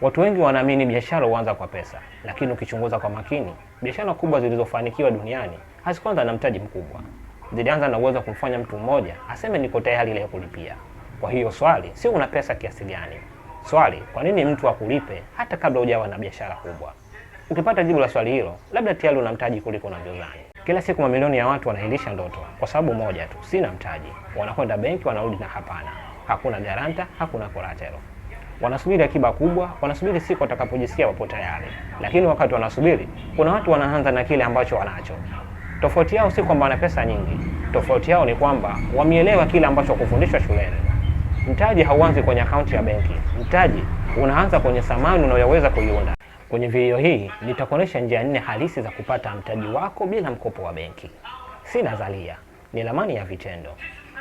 Watu wengi wanaamini biashara huanza kwa pesa, lakini ukichunguza kwa makini, biashara kubwa zilizofanikiwa duniani hazikuanza na mtaji mkubwa. Zilianza na uwezo wa kumfanya mtu mmoja aseme niko tayari leo kulipia. Kwa hiyo swali sio una pesa kiasi gani. Swali, kwa nini mtu akulipe hata kabla hujawa na biashara kubwa? Ukipata jibu la swali hilo, labda tayari una mtaji kuliko unavyodhani. Kila siku mamilioni ya watu wanaahirisha ndoto kwa sababu moja tu, sina mtaji. Wanakwenda benki, wanarudi na hapana, hakuna guarantor, hakuna collateral. Wanasubiri akiba kubwa, wanasubiri siku watakapojisikia wapo tayari. Lakini wakati wanasubiri, kuna watu wanaanza na kile ambacho wanacho. Tofauti yao si kwamba wana pesa nyingi, tofauti yao ni kwamba wameelewa kile ambacho kufundishwa shuleni. Mtaji hauanzi kwenye akaunti ya benki. Mtaji unaanza kwenye thamani unayoweza kuiunda. Kwenye video hii nitakuonyesha njia nne halisi za kupata mtaji wako bila mkopo wa benki. Si nadharia, ni ramani ya vitendo.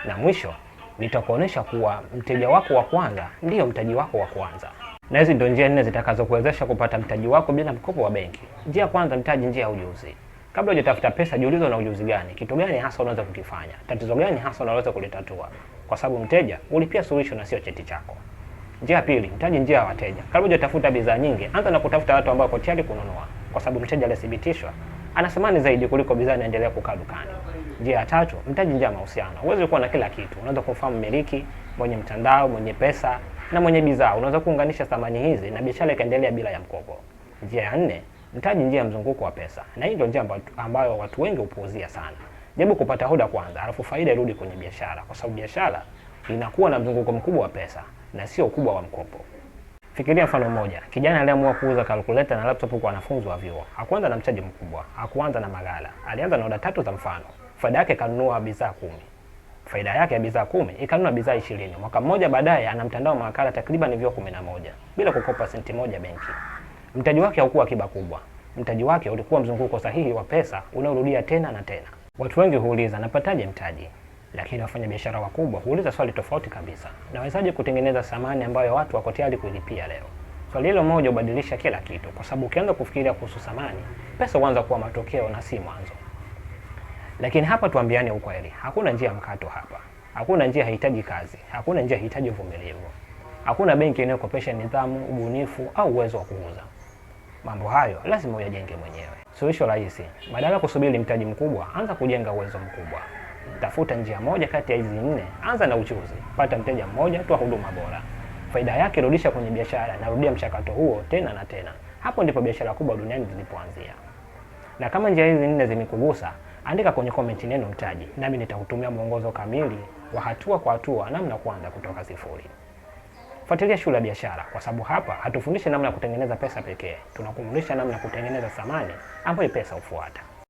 Na mwisho nitakuonyesha kuwa mteja wako wa kwanza ndiyo mtaji wako wa kwanza. Na hizi ndio njia nne zitakazokuwezesha kupata mtaji wako bila mkopo wa benki. Njia ya kwanza, mtaji njia ya ujuzi. Kabla hujatafuta pesa, jiulize una ujuzi gani? Kitu gani hasa unaweza kukifanya? Tatizo gani hasa unaweza kulitatua? Kwa sababu mteja hulipia suluhisho na sio cheti chako. Njia ya pili, mtaji njia ya wateja. Kabla hujatafuta bidhaa nyingi, anza na kutafuta watu ambao wako tayari kununua, kwa sababu mteja aliyethibitishwa ana thamani zaidi kuliko bidhaa inaendelea kukaa dukani. Njia ya tatu, mtaji njia ya mahusiano. Huwezi kuwa na kila kitu. Unaweza kumfahamu mmiliki, mwenye mtandao, mwenye pesa na mwenye bidhaa. Unaweza kuunganisha thamani hizi na biashara ikaendelea bila ya mkopo. Njia ya nne, mtaji njia ya mzunguko wa pesa. Na hii ndio njia ambayo watu wengi hupuuzia sana. Jaribu kupata oda kwanza, alafu faida irudi kwenye biashara, kwa sababu biashara inakuwa na mzunguko mkubwa wa pesa na sio ukubwa wa mkopo. Fikiria mfano mmoja, kijana aliamua kuuza calculator na laptop kwa wanafunzi wa vyuo. Hakuanza na mtaji mkubwa, hakuanza na maghala. Alianza na oda tatu za mfano. Faida yake kanunua bidhaa 10. Faida yake ya bidhaa 10 ikanunua bidhaa 20. Mwaka mmoja baadaye ana mtandao mawakala takriban vyuo 11 bila kukopa senti moja benki. Mtaji wake haukuwa akiba kubwa. Mtaji wake ulikuwa mzunguko sahihi wa pesa unaorudia tena na tena. Watu wengi huuliza napataje mtaji? Lakini wafanyabiashara wakubwa huuliza swali tofauti kabisa. Nawezaje kutengeneza thamani ambayo watu wako tayari kuilipia leo? Swali hilo moja hubadilisha kila kitu, kwa sababu ukianza kufikiria kuhusu thamani, pesa huanza kuwa matokeo na si mwanzo. Lakini hapa tuambiane ukweli, hakuna njia ya mkato hapa. Hakuna njia haihitaji kazi, hakuna njia haihitaji uvumilivu. Hakuna benki inayokopesha nidhamu, ubunifu au uwezo wa kuuza. Mambo hayo lazima uyajenge mwenyewe. Suluhisho rahisi, badala ya kusubiri mtaji mkubwa, anza kujenga uwezo mkubwa. Tafuta njia moja kati ya hizi nne, anza na uchuzi, pata mteja mmoja, toa huduma bora. Faida yake rudisha kwenye biashara na rudia mchakato huo tena na tena. Hapo ndipo biashara kubwa duniani zilipoanzia. Na kama njia hizi nne zimekugusa, andika kwenye comment neno mtaji, nami nitakutumia mwongozo kamili wa hatua kwa hatua namna kuanza kutoka sifuri. Fuatilia Shule ya Biashara kwa sababu hapa hatufundishi namna ya kutengeneza pesa pekee, tunakufundisha namna ya kutengeneza thamani ambayo pesa hufuata.